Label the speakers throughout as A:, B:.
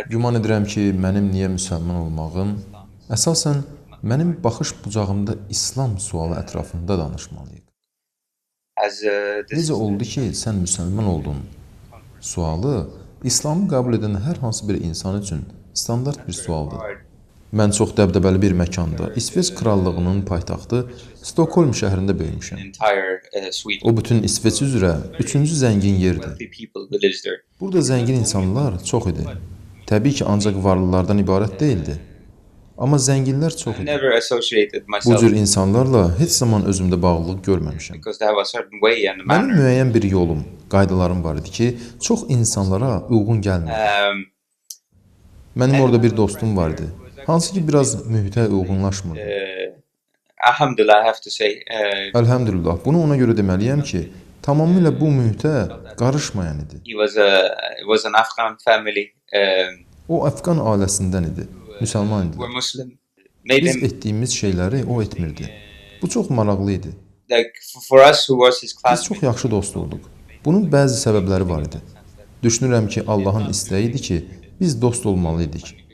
A: Güman edirəm ki, mənim niyə müsəlman olmağım, əsasən mənim baxış bucağımda İslam sualı ətrafında danışmalıyıq. Necə oldu ki, sən müsəlman oldun? Sualı, İslamı qəbul edən hər hansı bir insan üçün standart bir sualdır. Mən çox dəbdəbəli bir məkanda, İsveç krallığının paytaxtı Stokholm şəhərində böyümüşəm. O bütün İsveç üzrə üçüncü zəngin yerdir. Burada zəngin insanlar çox idi. Təbii ki, ancaq varlılardan ibarət deyildi. Amma zənginlər çox idi. Bu cür insanlarla heç zaman özümdə bağlılıq görməmişəm. Mənim müəyyən bir yolum, qaydalarım var idi ki, çox insanlara uyğun gəlmirdi. Mənim orada bir dostum var idi, hansı ki, biraz mühitə uyğunlaşmırdı. Əlhəmdülillah, bunu ona görə deməliyəm ki, tamamilə bu mühitə qarışmayan idi. O, Əfqan ailəsindən idi, müsəlman idilər. Biz etdiyimiz şeyləri o etmirdi. Bu çox maraqlı idi. Biz çox yaxşı dost olduq. Bunun bəzi səbəbləri var idi. Düşünürəm ki, Allahın istəyi idi ki, biz dost olmalı idik.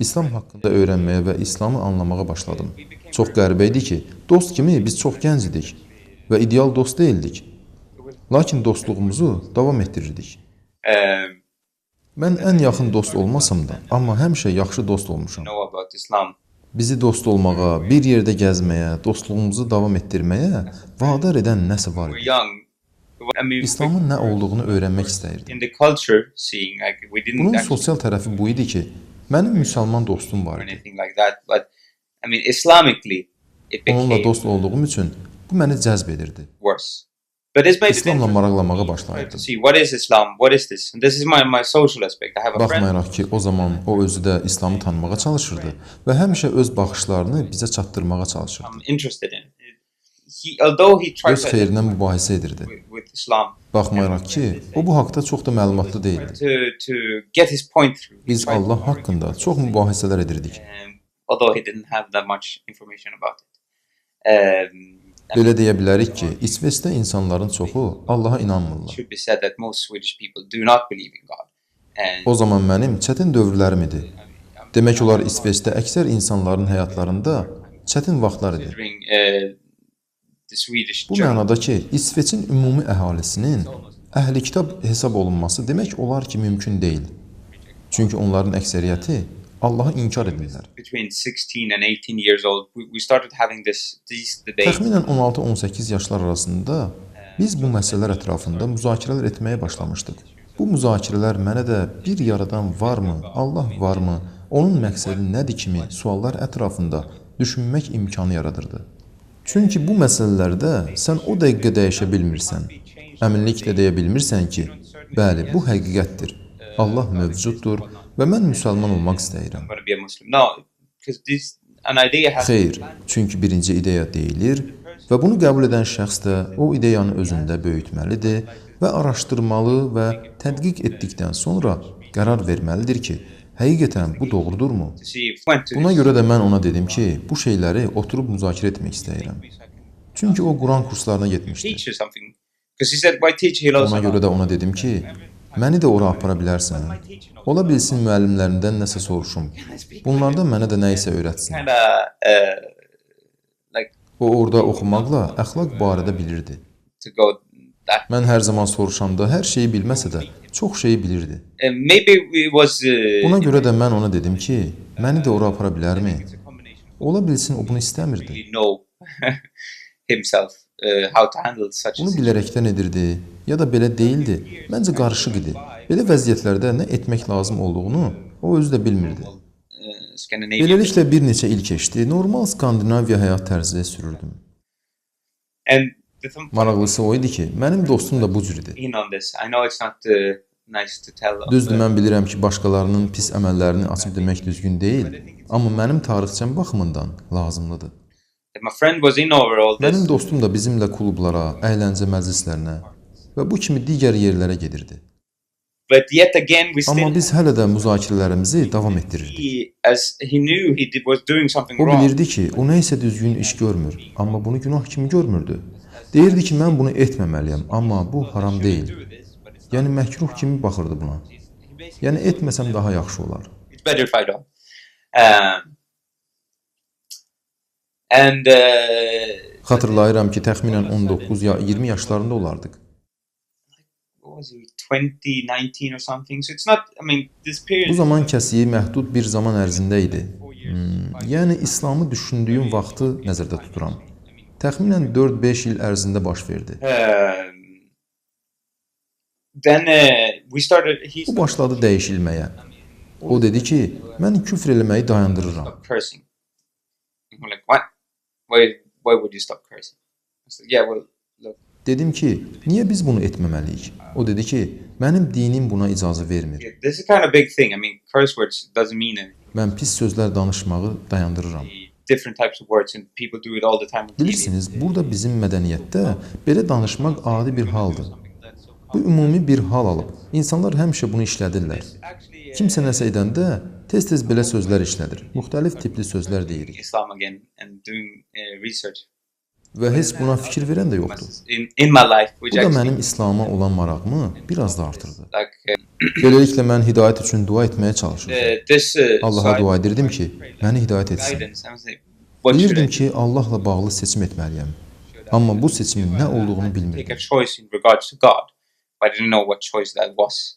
A: İslam haqqında öyrənməyə və İslamı anlamağa başladım. Çox qəribə idi ki, dost kimi biz çox gənc idik və ideal dost deyildik. Lakin dostluğumuzu davam etdirirdik. Mən ən yaxın dost olmasam da, amma həmişə yaxşı dost olmuşam. Bizi dost olmağa, bir yerdə gəzməyə, dostluğumuzu davam etdirməyə vadar edən nəsə var idi. İslamın nə olduğunu öyrənmək istəyirdim. Bunun sosial tərəfi bu idi ki, mənim müsəlman dostum var idi. Onunla dost olduğum üçün bu məni cəzb edirdi. İslamla maraqlanmağa başlayırdım. Baxmayaraq ki, o zaman o özü də İslamı tanımağa çalışırdı və həmişə öz baxışlarını bizə çatdırmağa çalışırdı. Öz xeyrinə mübahisə edirdi. Baxmayaraq ki, o bu haqda çox da məlumatlı deyildi. Biz Allah haqqında çox mübahisələr edirdik. Belə deyə bilərik ki, İsveçdə insanların çoxu Allaha inanmırlar. O zaman mənim çətin dövrlərim idi. Demək olar, İsveçdə əksər insanların həyatlarında çətin vaxtlar idi. Bu mənada ki, İsveçin ümumi əhalisinin əhli kitab hesab olunması demək olar ki, mümkün deyil. Çünki onların əksəriyyəti Allahı inkar edirlər. Təxminən 16-18 yaşlar arasında biz bu məsələlər ətrafında müzakirələr etməyə başlamışdıq. Bu müzakirələr mənə də bir yaradan varmı, Allah varmı, onun məqsədi nədir kimi suallar ətrafında düşünmək imkanı yaradırdı. Çünki bu məsələlərdə sən o dəqiqə dəyişə bilmirsən, əminliklə deyə bilmirsən ki, bəli, bu həqiqətdir, Allah mövcuddur və mən müsəlman olmaq istəyirəm. Xeyr, çünki birinci ideya deyilir və bunu qəbul edən şəxs də o ideyanı özündə böyütməlidir və araşdırmalı və tədqiq etdikdən sonra qərar verməlidir ki, həqiqətən bu doğrudurmu? Buna görə də mən ona dedim ki, bu şeyləri oturub müzakirə etmək istəyirəm. Çünki o Quran kurslarına getmişdi. Ona görə də ona dedim ki, məni də ora apara bilərsən. Ola bilsin müəllimlərindən nəsə soruşum. Bunlardan mənə də nə isə öyrətsin. O orada oxumaqla əxlaq barədə bilirdi. Mən hər zaman soruşanda hər şeyi bilməsə də çox şeyi bilirdi. Buna görə də mən ona dedim ki, məni də ora apara bilərmi? Ola bilsin o bunu istəmirdi. Bunu bilərəkdən edirdi, ya da belə deyildi, məncə qarışıq idi. Belə vəziyyətlərdə nə etmək lazım olduğunu o özü də bilmirdi. Beləliklə bir neçə il keçdi, normal Skandinaviya həyat tərzi sürürdüm. Maraqlısı o idi ki, mənim dostum da bu cür idi. Düzdür, mən bilirəm ki, başqalarının pis əməllərini açıb demək düzgün deyil, amma mənim tarixçəm baxımından lazımlıdır. Mənim dostum da bizimlə klublara, əyləncə məclislərinə və bu kimi digər yerlərə gedirdi. Amma biz hələ də müzakirələrimizi davam etdirirdik. O bilirdi ki, o nə isə düzgün iş görmür, amma bunu günah kimi görmürdü. Deyirdi ki, mən bunu etməməliyəm, amma bu haram deyil. Yəni, məkruh kimi baxırdı buna. Yəni etməsəm daha yaxşı olar.
B: It's better if I don't. And
A: Xatırlayıram ki, təxminən 19 ya 20 yaşlarında olardıq.
B: What was it, 20, 19 or something? So it's not, I mean, this period
A: Bu zaman kəsiyi məhdud bir zaman ərzində idi. Yəni İslamı düşündüyüm vaxtı nəzərdə tuturam. Təxminən 4-5 il ərzində baş verdi.
B: Then we started, he
A: Bu başladı dəyişilməyə. O dedi ki, mən küfr eləməyi dayandırıram.
B: Stop cursing. And we're like, what? Why would you stop cursing? I said, yeah, well, look,
A: Dedim ki, niyə biz bunu etməməliyik? O dedi ki, mənim dinim buna icazə vermir.
B: Yeah, this is kind of big thing. I mean, curse words doesn't mean anything.
A: Mən pis sözlər danışmağı dayandırıram.
B: Different types of words, and people do it all the time on TV.
A: Bilirsiniz, burada bizim mədəniyyətdə belə danışmaq adi bir haldır. Bu ümumi bir hal alıb. İnsanlar həmişə bunu işlədirlər. Kimsə nəsə edəndə tez-tez belə sözlər işlədir. Müxtəlif tipli sözlər deyirik.
B: Islam again and doing research.
A: Və heç buna fikir verən də yoxdur.
B: In my life, which
A: Bu da
B: actually
A: mənim İslama olan marağımı biraz da artırdı.
B: Like
A: Beləliklə mən hidayət üçün dua etməyə çalışırdım.
B: This
A: Allaha
B: so I
A: dua edirdim ki, məni hidayət etsin.
B: Guidance. I was like, what should I
A: Bilirdim
B: do?
A: ki, Allahla bağlı seçim etməliyəm. Amma bu seçimin nə olduğunu
B: Take a
A: bilmirdim.
B: choice in regards to God, but I didn't know what choice that was.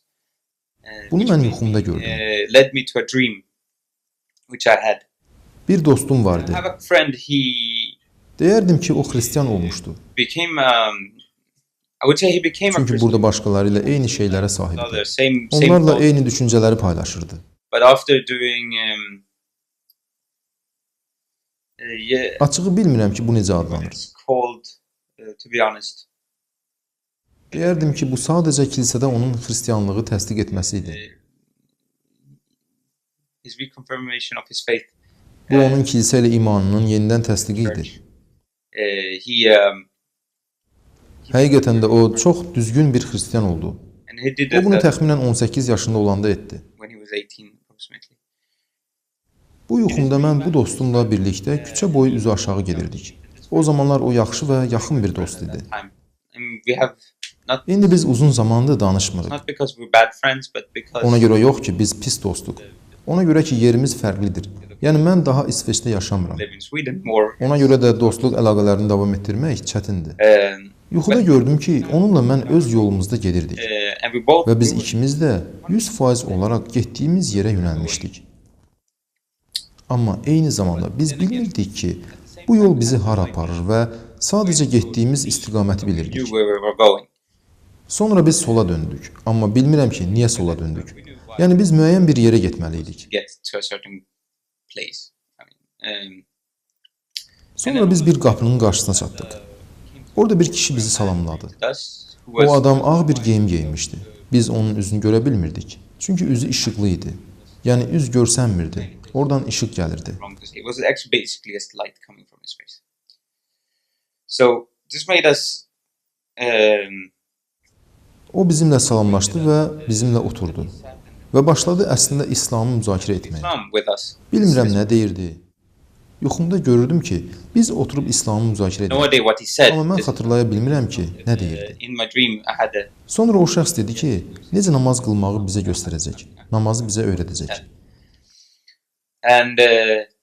A: Bunu
B: Which
A: mən
B: made
A: yuxumda
B: me,
A: gördüm.
B: Led me to a dream, which I had.
A: Bir dostum vardı.
B: I have a friend. He
A: Deyərdim ki, o xristian olmuşdu.
B: Became. I would say he became a
A: Çünki
B: Christian.
A: burada başqaları ilə eyni şeylərə sahibdi.
B: Other same
A: Onlarla
B: thoughts.
A: eyni düşüncələri paylaşırdı.
B: But after doing yeah,
A: Açığı bilmirəm ki, bu necə adlanır.
B: It's called, to be honest.
A: Deyərdim ki, bu sadəcə kilsədə onun xristianlığı təsdiq etməsi idi.
B: His reconfirmation of his faith.
A: Bu onun kilsə ilə imanının yenidən təsdiqi idi.
B: Church. He
A: Həqiqətən də o çox düzgün bir xristian oldu.
B: And he did
A: O bunu
B: that
A: təxminən 18 yaşında olanda etdi.
B: When he was 18 approximately.
A: Bu yuxumda mən bu dostumla birlikdə küçə boyu üzü aşağı gedirdik. O zamanlar o yaxşı və yaxın bir dost idi.
B: Time. And we have not
A: İndi biz uzun zamandır danışmırıq.
B: Not because we're bad friends, but because
A: Ona görə yox ki, biz pis dostuq. Ona görə ki, yerimiz fərqlidir. Yəni mən daha İsveçdə yaşamıram.
B: Live in Sweden more.
A: Ona görə də dostluq əlaqələrini davam etdirmək çətindir. Yuxuda gördüm ki, onunla mən öz yolumuzda gedirdik
B: And we both
A: və biz ikimiz də 100% olaraq getdiyimiz yerə yönəlmişdik. Amma eyni zamanda biz bilmirdik ki, bu yol bizi hara aparır və sadəcə getdiyimiz istiqaməti
B: knew
A: bilirdik.
B: Where we were going.
A: Sonra biz sola döndük, amma bilmirəm ki, niyə sola döndük. Yəni biz müəyyən bir yerə getməli idik.
B: To get to a certain place. I mean,
A: Sonra biz bir qapının qarşısına çatdıq. Orada bir kişi bizi salamladı.
B: Us who was
A: O adam ağ bir geyim geyinmişdi. Biz onun üzünü görə bilmirdik. Çünki üzü işıqlı idi. Yəni üz görsənmirdi. Oradan işıq gəlirdi.
B: Wrong to say. It was actually basically just light coming from his face. So this made us
A: O bizimlə salamlaşdı və bizimlə oturdu. Və başladı əslində İslamı müzakirə etməyə.
B: Islam with us.
A: Bilmirəm nə deyirdi. Yuxumda görürdüm ki, biz oturub İslamı müzakirə
B: No
A: edirik.
B: idea what he said.
A: Amma mən xatırlaya bilmirəm ki, nə deyirdi.
B: In my dream, I had a
A: Sonra o şəxs dedi ki, necə namaz qılmağı bizə göstərəcək, namazı bizə öyrədəcək.
B: And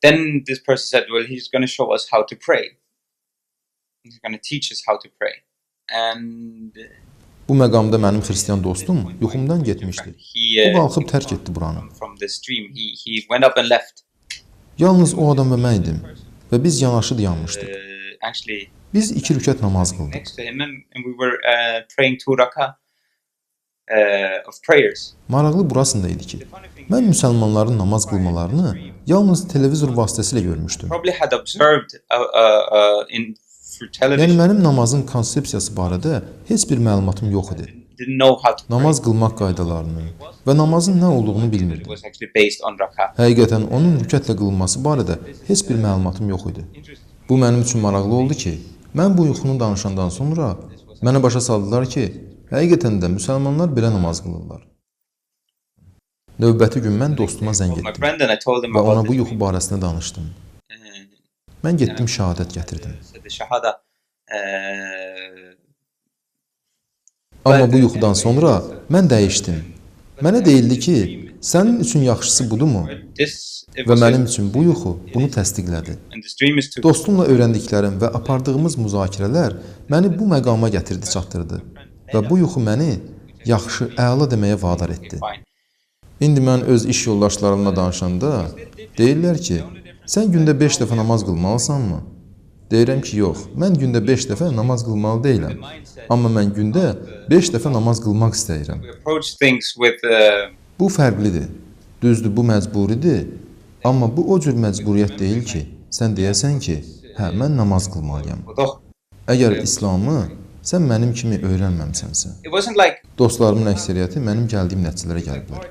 B: then this person said, "Well, he's going to show us how to pray. He's going to teach us how to pray." And
A: Bu məqamda mənim xristian dostum yuxumdan getmişdi.
B: he
A: O qalxıb tərk etdi buranı.
B: From this dream, he went up and left.
A: Yalnız o adam və mən idim və biz yanaşı dayanmışdıq.
B: Actually,
A: Biz iki rükət namaz qıldıq.
B: next to him, and we were praying two raka of prayers.
A: Maraqlı burasında idi ki, mən müsəlmanların namaz qılmalarını yalnız televizor vasitəsilə görmüşdüm.
B: Probably had observed in through television.
A: Yəni mənim namazın konsepsiyası barədə heç bir məlumatım yox idi.
B: Didn't know how to pray.
A: Namaz qılmaq qaydalarını və namazın nə olduğunu
B: It
A: bilmirdim.
B: was actually based on raka.
A: Həqiqətən onun rükətlə qılınması barədə heç bir məlumatım yox idi. Bu mənim üçün maraqlı oldu ki, mən bu yuxunu danışandan sonra mənə başa saldılar ki, həqiqətən də müsəlmanlar belə namaz qılırlar. Növbəti gün mən dostuma zəng
B: My
A: etdim
B: friend and I told him
A: və ona
B: about
A: bu
B: this
A: yuxu barəsində danışdım. Mən getdim şəhadət gətirdim.
B: Said the shahada.
A: Amma bu yuxudan sonra mən dəyişdim. Mənə deyildi ki, sənin üçün yaxşısı budurmu? Və mənim üçün bu yuxu bunu təsdiqlədi. Dostumla öyrəndiklərim və apardığımız müzakirələr məni bu məqama gətirdi, çatdırdı. Və bu yuxu məni yaxşı, əla deməyə vadar etdi. İndi mən öz iş yoldaşlarımla danışanda deyirlər ki, sən gündə 5 dəfə namaz qılmalısanmı? Deyirəm ki, yox, mən gündə 5 dəfə namaz qılmalı deyiləm. Amma mən gündə 5 dəfə namaz qılmaq istəyirəm. Bu fərqlidir. Düzdür, bu məcburidir. Amma bu o cür məcburiyyət deyil ki, sən deyəsən ki, hə, mən namaz qılmalıyam. Əgər İslamı sən mənim kimi öyrənməmisənsə. Dostlarımın əksəriyyəti mənim gəldiyim nəticələrə gəliblər.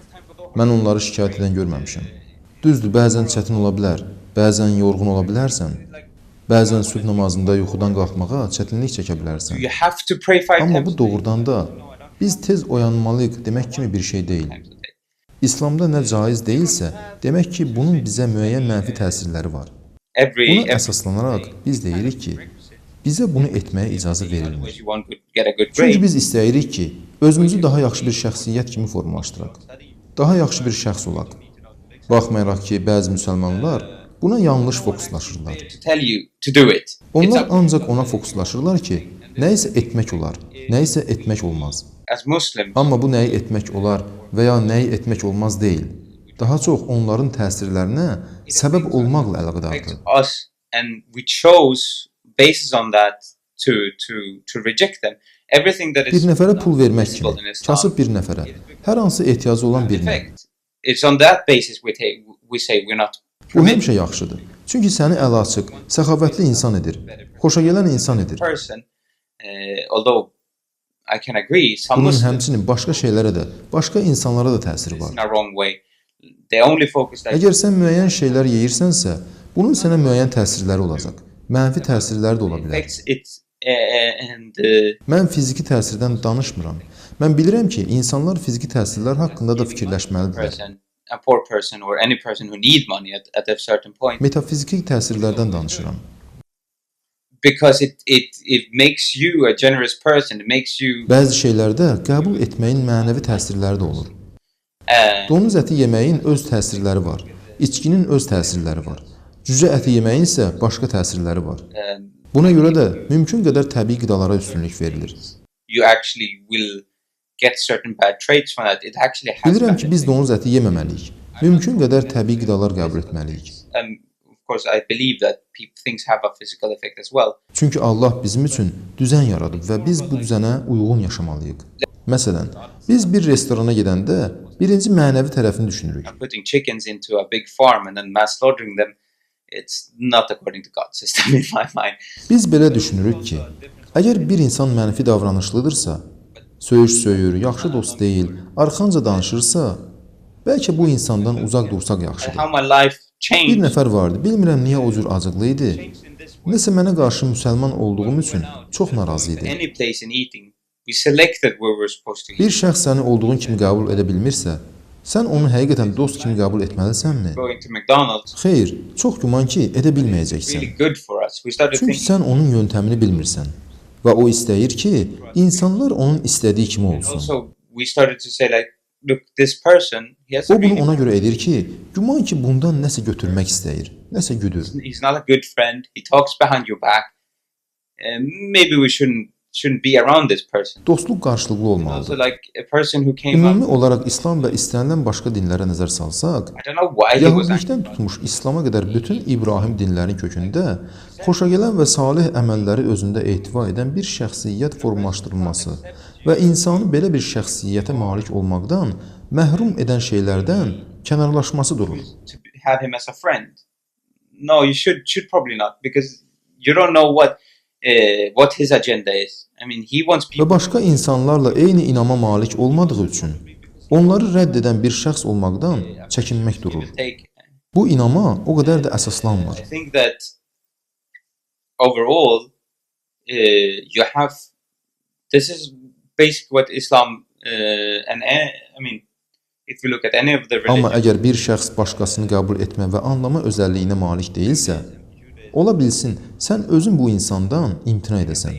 A: Mən onları şikayət edən görməmişəm. Düzdür, bəzən çətin ola bilər, bəzən yorğun ola bilərsən, bəzən sübh namazında yuxudan qalxmağa çətinlik çəkə bilərsən. Amma bu doğrudan da biz tez oyanmalıyıq demək kimi bir şey deyil. İslamda nə caiz deyilsə, demək ki, bunun bizə müəyyən mənfi təsirləri var. Buna əsaslanaraq biz deyirik ki, bizə bunu etməyə icazə verilmir. Çünki biz istəyirik ki, özümüzü daha yaxşı bir şəxsiyyət kimi formalaşdıraq, daha yaxşı bir şəxs olaq. Baxmayaraq ki, bəzi müsəlmanlar buna yanlış fokuslaşırlar. Onlar ancaq ona fokuslaşırlar ki, nə isə etmək olar, nə isə etmək olmaz. Amma bu nəyi etmək olar və ya nəyi etmək olmaz deyil. Daha çox onların təsirlərinə səbəb olmaqla əlaqədardır. Bir nəfərə pul vermək kimi, kasıb bir nəfərə, hər hansı ehtiyacı olan birinə. Bu həmişə yaxşıdır. Çünki səni əlaçıq, səxavətli insan edir, xoşagələn insan edir. Bunun həmçinin başqa şeylərə də, başqa insanlara da təsiri var. Əgər sən müəyyən şeylər yeyirsənsə, bunun sənə müəyyən təsirləri olacaq. Mənfi təsirləri də ola bilər. Mən fiziki təsirdən danışmıram. Mən bilirəm ki, insanlar fiziki təsirlər haqqında da fikirləşməlidirlər. Metafiziki təsirlərdən danışıram. Bəzi şeylərdə qəbul etməyin mənəvi təsirləri də olur. Donuz əti yeməyin öz təsirləri var, içkinin öz təsirləri var, cücə əti yeməyin isə başqa təsirləri var. Buna görə də mümkün qədər təbii qidalara üstünlük verilir. Bilirəm ki, biz donuz əti yeməməliyik, mümkün qədər təbii qidalar qəbul etməliyik. Çünki Allah bizim üçün düzən yaradıb və biz bu düzənə uyğun yaşamalıyıq. Məsələn, biz bir restorana gedəndə birinci mənəvi tərəfini düşünürük. Biz belə düşünürük ki, əgər bir insan mənfi davranışlıdırsa, söyüş söyür, yaxşı dost deyil, arxanca danışırsa, bəlkə bu insandan uzaq dursaq yaxşıdır. Bir nəfər vardı, bilmirəm niyə o cür acıqlı idi. Nəsə mənə qarşı müsəlman olduğum üçün çox narazı idi. Bir şəxs səni olduğun kimi qəbul edə bilmirsə, sən onu həqiqətən dost kimi qəbul etməlisənmi? Xeyr, çox güman ki, edə bilməyəcəksən. Çünki sən onun yöntəmini bilmirsən və o istəyir ki, insanlar onun istədiyi kimi olsun. O bunu ona görə edir ki, güman ki, bundan nəsə götürmək istəyir, nəsə güdür. Dostluq qarşılıqlı olmalıdır. Ümumi olaraq İslam və istənilən başqa dinlərə nəzər salsaq, Yahudilikdən tutmuş İslama qədər bütün İbrahim dinlərinin kökündə xoşagələn və salih əməlləri özündə ehtiva edən bir şəxsiyyət formalaşdırılması və insanı belə bir şəxsiyyətə malik olmaqdan məhrum edən şeylərdən kənarlaşması durur. Və başqa insanlarla eyni inama malik olmadığı üçün onları rədd edən bir şəxs olmaqdan çəkinmək durur. Bu inama o qədər də əsaslanmır. Amma əgər bir şəxs başqasını qəbul etmə və anlama özəlliyinə malik deyilsə, ola bilsin, sən özün bu insandan imtina edəsən.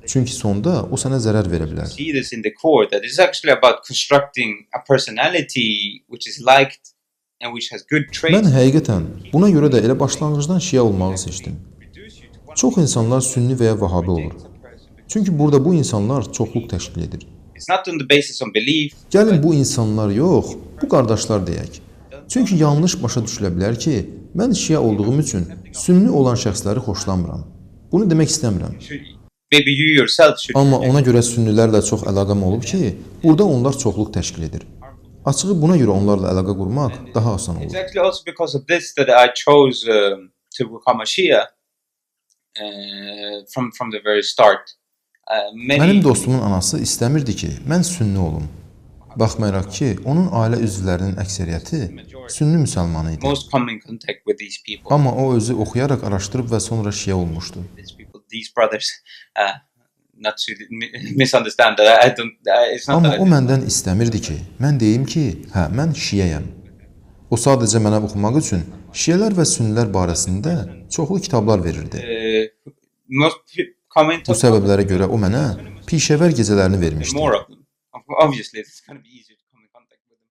A: Çünki sonda o sənə zərər verə bilər.
B: See this in the core, that is actually about constructing a personality which is liked and which has good traits.
A: Mən həqiqətən buna görə də elə başlanğıcdan şiə olmağı seçdim. Çox insanlar sünni və ya vahabi olur. Çünki burada bu insanlar çoxluq təşkil edir.
B: It's not on the basis of belief.
A: Gəlin bu insanlar yox, bu qardaşlar deyək. Çünki yanlış başa düşülə bilər ki, mən şiə olduğum üçün sünni olan şəxsləri xoşlamıram. Bunu demək istəmirəm.
B: Maybe you yourself should.
A: Amma ona görə sünnilərlə çox əlaqəm olub ki, burada onlar çoxluq təşkil edir. Açığı buna görə onlarla əlaqə qurmaq daha asan
B: It's
A: olur.
B: actually also because of this that I chose to become a Shia from the very start. Many
A: Mənim dostumun anası istəmirdi ki, mən sünni olum. Baxmayaraq ki, onun ailə üzvlərinin əksəriyyəti sünni müsəlmanı idi.
B: most come in contact with these people.
A: Amma o özü oxuyaraq araşdırıb və sonra şiə olmuşdu.
B: These people, these brothers, not to misunderstand that I don't. It's not
A: Amma
B: that I
A: o məndən istəmirdi ki, mən deyim ki, hə, mən şiəyəm. O sadəcə mənə oxumaq üçün şiələr və sünnilər barəsində çoxlu kitablar verirdi.
B: Most come into
A: Bu səbəblərə görə o mənə pişəvər gecələrini vermişdi.
B: more of them. Obviously, it's going to be easier to come in contact with them.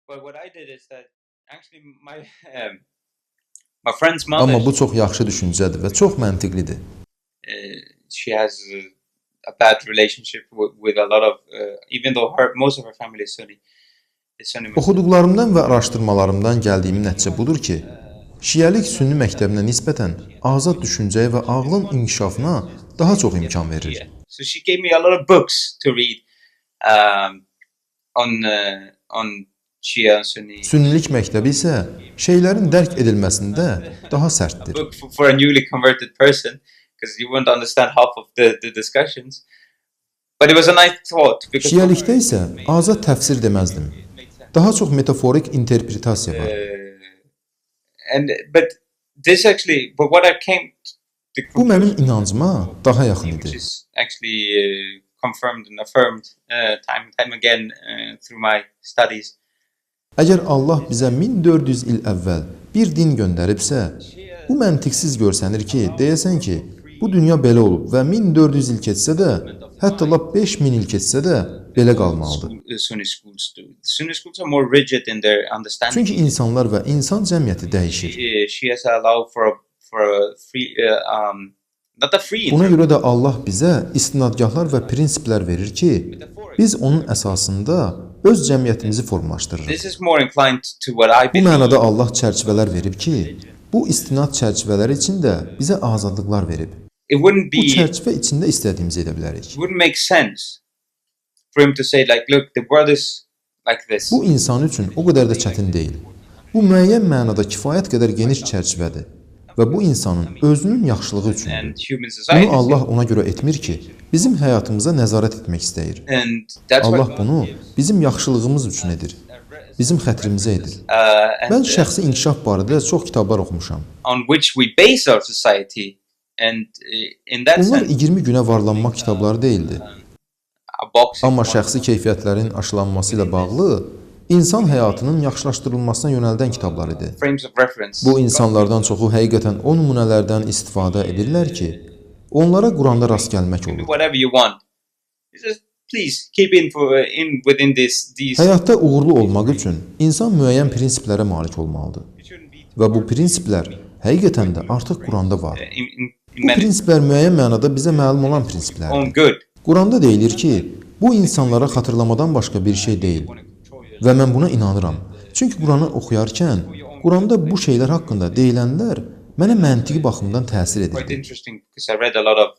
B: But what I did is that actually my my friend's mother,
A: Amma bu çox yaxşı düşüncədir və çox məntiqlidir.
B: She has a bad relationship with a lot of, even though her most of her family is Sunni. Is Sunni Muslim.
A: Oxuduqlarımdan və araşdırmalarımdan gəldiyim nəticə budur ki, şiəlik sünni məktəbinə nisbətən azad düşüncəyə və ağlın inkişafına daha çox imkan verir.
B: Yeah. So she gave me a lot of books to read on Shia and Sunni.
A: Sünnilik məktəbi isə şeylərin dərk edilməsində daha sərtdir.
B: Book for a newly converted person, because you wouldn't understand half of the discussions. But it was a nice thought because
A: Şiəlikdə isə azad təfsir deməzdim. Daha çox metaforik interpretasiya var.
B: And but this actually, but what I came to the
A: Bu mənim inancıma daha yaxın
B: which
A: idi.
B: is actually confirmed and affirmed time and time again through my studies.
A: Əgər Allah bizə 1400 il əvvəl bir din göndəribsə, bu məntiqsiz görsənir ki, deyəsən ki, bu dünya belə olub və 1400 il keçsə də, hətta lap 5000 il keçsə də belə qalmalıdır.
B: Sunni schools do. The Sunni schools are more rigid in their understanding.
A: Çünki insanlar və insan cəmiyyəti dəyişir.
B: Shias allow for a free not a free
A: Buna görə də Allah bizə istinadgahlar və prinsiplər verir ki, biz onun əsasında öz cəmiyyətimizi formalaşdırırıq.
B: This is more inclined to what I
A: Bu
B: believe.
A: mənada Allah çərçivələr verib ki, bu istinad çərçivələri içində bizə azadlıqlar verib.
B: It wouldn't
A: Bu
B: be
A: çərçivə içində istədiyimizi edə bilərik.
B: it wouldn't make sense for him to say like, look, the world is like this.
A: Bu insan üçün o qədər də çətin deyil. Bu müəyyən mənada kifayət qədər geniş çərçivədir və bu insanın özünün yaxşılığı üçündür.
B: And human society.
A: Bunu Allah ona görə etmir ki, bizim həyatımıza nəzarət etmək istəyir.
B: And that's why
A: Allah bunu bizim yaxşılığımız üçün edir. Bizim xətrimizə edir.
B: And,
A: Mən şəxsi inkişaf barədə çox kitablar oxumuşam.
B: on which we base our society, and in that
A: Bunlar
B: sense,
A: 20 günə varlanmaq kitabları deyildi.
B: a box is
A: Amma
B: one
A: şəxsi keyfiyyətlərin aşılanması ilə bağlı insan həyatının yaxşılaşdırılmasına yönəldən kitablar idi.
B: frames of reference.
A: Bu insanlardan çoxu həqiqətən o nümunələrdən istifadə edirlər ki, onlara Quranda rast gəlmək
B: Do
A: olur.
B: whatever you want. It's just please keep in for in within this these.
A: Həyatda uğurlu olmaq üçün insan müəyyən prinsiplərə malik olmalıdır.
B: It shouldn't be
A: Və bu prinsiplər həqiqətən də artıq Quranda var.
B: in
A: Bu
B: many
A: prinsiplər müəyyən mənada bizə məlum olan
B: own
A: prinsiplərdir.
B: good.
A: Quranda deyilir ki, bu insanlara xatırlamadan başqa bir şey deyil. Və mən buna inanıram. Çünki Quranı oxuyarkən Quranda bu şeylər haqqında deyilənlər mənə məntiqi baxımdan təsir
B: Quite
A: edirdi.
B: interesting because I read a lot of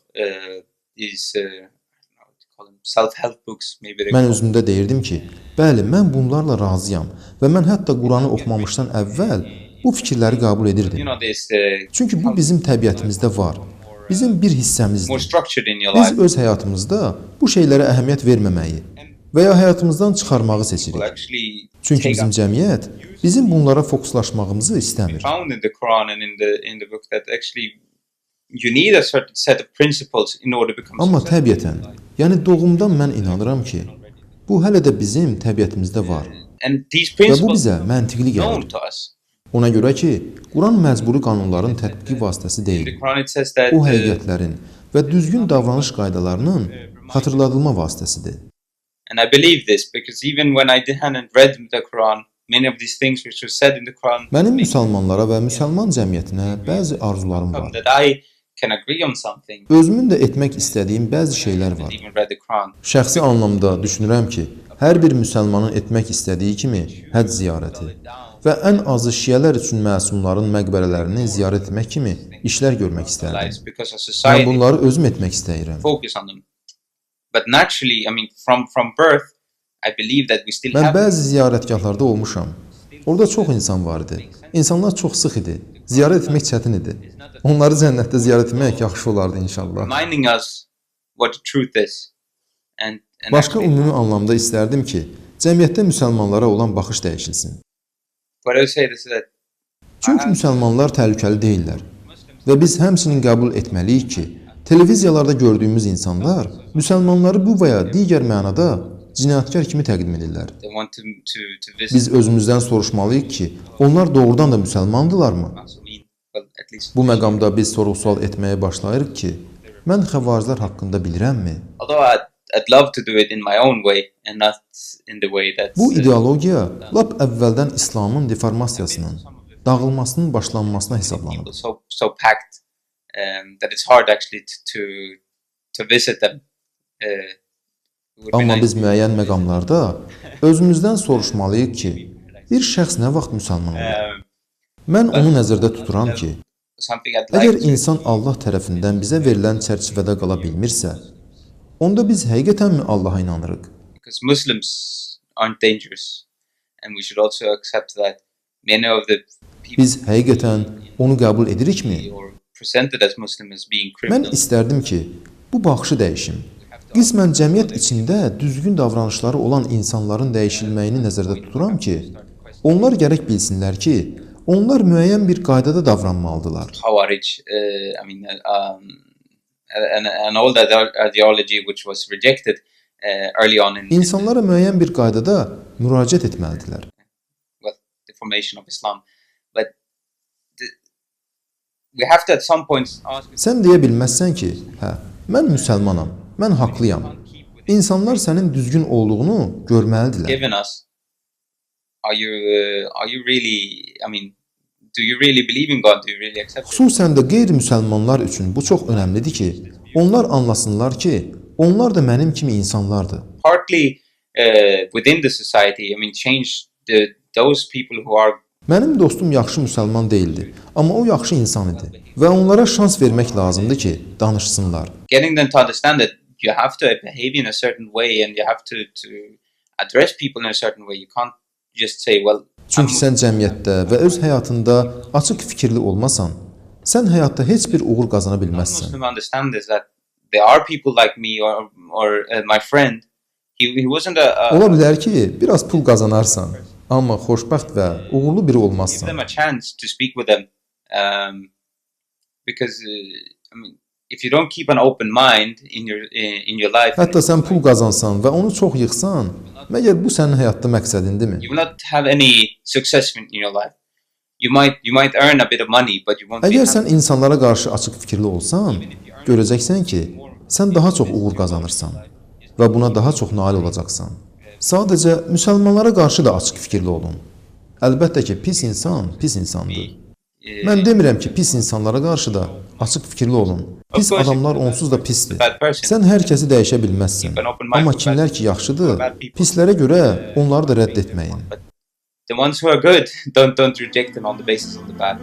B: these I don't know what to call them, self-help books maybe they
A: Mən
B: call
A: özümdə deyirdim ki, bəli, mən bunlarla razıyam və mən hətta Quranı oxumamışdan əvvəl bu fikirləri qəbul
B: you
A: edirdim.
B: know this
A: Çünki bu bizim təbiətimizdə var. Bizim bir
B: more
A: hissəmizdir.
B: structured in your
A: Biz
B: life.
A: öz həyatımızda bu şeylərə əhəmiyyət verməməyi və ya həyatımızdan çıxarmağı
B: People
A: seçirik.
B: actually
A: Çünki
B: take
A: bizim
B: up
A: cəmiyyət bizim bunlara fokuslaşmağımızı istəmir.
B: found in the Quran and in the book that actually you need a certain set of principles in order to become
A: Amma
B: successful.
A: təbiətən, yəni doğumdan mən inanıram ki, bu hələ də bizim təbiətimizdə var
B: And these
A: və bu
B: principles
A: bizə məntiqli
B: known
A: gəlir.
B: to us.
A: Ona görə ki, Quran məcburi qanunların tətbiqi vasitəsi
B: In
A: deyil.
B: the Quran it says that
A: O həqiqətlərin və düzgün davranış qaydalarının xatırladılma vasitəsidir.
B: And I believe this because even when I hadn't read the Quran, many of these things which were said in the Quran
A: Mənim müsəlmanlara və müsəlman cəmiyyətinə bəzi arzularım var.
B: that I can agree on something.
A: Özümün də etmək istədiyim bəzi şeylər var.
B: Even read the Quran.
A: Şəxsi anlamda düşünürəm ki, hər bir müsəlmanın etmək istədiyi kimi həcc ziyarəti və ən azı şiələr üçün məsumların məqbərələrini ziyarət etmək kimi işlər görmək istərdim.
B: Lives because our
A: Mən
B: society
A: bunları özüm etmək istəyirəm.
B: focus on them. But naturally, I mean, from birth, I believe that we still
A: Mən
B: have
A: bəzi ziyarətgahlarda olmuşam. Orada çox insan var idi. İnsanlar çox sıx idi. Ziyarət etmək çətin idi. Onları cənnətdə ziyarət etmək yaxşı olardı inşallah.
B: reminding us what the truth is. And
A: Başqa
B: actually,
A: ümumi anlamda istərdim ki, cəmiyyətdə müsəlmanlara olan baxış dəyişilsin.
B: what I would say is that
A: Çünki müsəlmanlar təhlükəli deyillər və biz həmçinin qəbul etməliyik ki, televiziyalarda gördüyümüz insanlar müsəlmanları bu və ya digər mənada cinayətkar kimi təqdim edirlər.
B: they want to visit
A: Biz özümüzdən soruşmalıyıq ki, onlar doğrudan da müsəlmandılarmı?
B: us. I mean, well, at least
A: Bu məqamda biz sorğu-sual etməyə başlayırıq ki, mən xəvariclər haqqında bilirəmmi?
B: although I'd love to do it in my own way and not in the way that's
A: Bu ideologiya lap əvvəldən İslamın deformasiyasının, dağılmasının başlanmasına hesablanıb.
B: people so packed that it's hard actually to visit them. It would be
A: Amma
B: nice.
A: biz müəyyən məqamlarda özümüzdən soruşmalıyıq ki, bir şəxs nə vaxt müsəlman olur? Mən onu nəzərdə tuturam ki,
B: Something I'd
A: əgər
B: like to
A: insan Allah tərəfindən bizə verilən çərçivədə qala bilmirsə, onda biz həqiqətənmi Allaha inanırıq?
B: because Muslims aren't dangerous, and we should also accept that many of the people
A: Biz həqiqətən onu qəbul edirikmi?
B: or presented as Muslim as being
A: Mən
B: criminals.
A: istərdim ki, bu baxışı dəyişim. Qismən cəmiyyət içində düzgün davranışları olan insanların dəyişilməyini nəzərdə tuturam ki, onlar gərək bilsinlər ki, onlar müəyyən bir qaydada davranmalıdırlar.
B: Khawarij, I mean, and all that ideology which was rejected early on in
A: İnsanlara müəyyən bir qaydada müraciət etməlidirlər.
B: well, the formation of Islam. But we have to at some point ask.
A: Sən deyə bilməzsən ki, hə, mən müsəlmanam, mən haqlıyam. İnsanlar sənin düzgün olduğunu görməlidirlər.
B: Given us, are you really? I mean, do you really believe in God? Do you really accept it?
A: Xüsusən də qeyri-müsəlmanlar üçün bu çox önəmlidir ki, onlar anlasınlar ki, onlar da mənim kimi insanlardır.
B: Partly within the society, I mean, change those people who are.
A: Mənim dostum yaxşı müsəlman deyildi, amma o yaxşı insan idi və onlara şans vermək lazımdır ki, danışsınlar.
B: Getting them to understand that you have to behave in a certain way and you have to address people in a certain way. You can't just say, well,
A: Çünki sən cəmiyyətdə və öz həyatında açıq fikirli olmasan, sən həyatda heç bir uğur qazana bilməzsən.
B: Muslim understand is that there are people like me or my friend. He wasn't a
A: Ola bilər ki, biraz pul qazanarsan, amma xoşbəxt və uğurlu biri
B: Give
A: olmazsan.
B: them a chance to speak with them, because I mean, if you don't keep an open mind in your life,
A: Hətta sən pul qazansan və onu çox yığsan, məgər bu sənin həyatda məqsədindirmi?
B: You will not have any success in your life. You might earn a bit of money, but you won't be
A: Əgər
B: happy.
A: sən insanlara qarşı açıq fikirli olsan, görəcəksən ki, sən daha çox uğur qazanırsan və buna daha çox nail olacaqsan. Sadəcə müsəlmanlara qarşı da açıq fikirli olun. Əlbəttə ki, pis insan pis insandır. Mən demirəm ki, pis insanlara qarşı da açıq fikirli olun. Pis adamlar onsuz da pisdir. Sən hər kəsi dəyişə bilməzsən. Amma kimlər ki yaxşıdır, pislərə görə onları da rədd etməyin.
B: The ones who are good, don't reject them on the basis of the bad.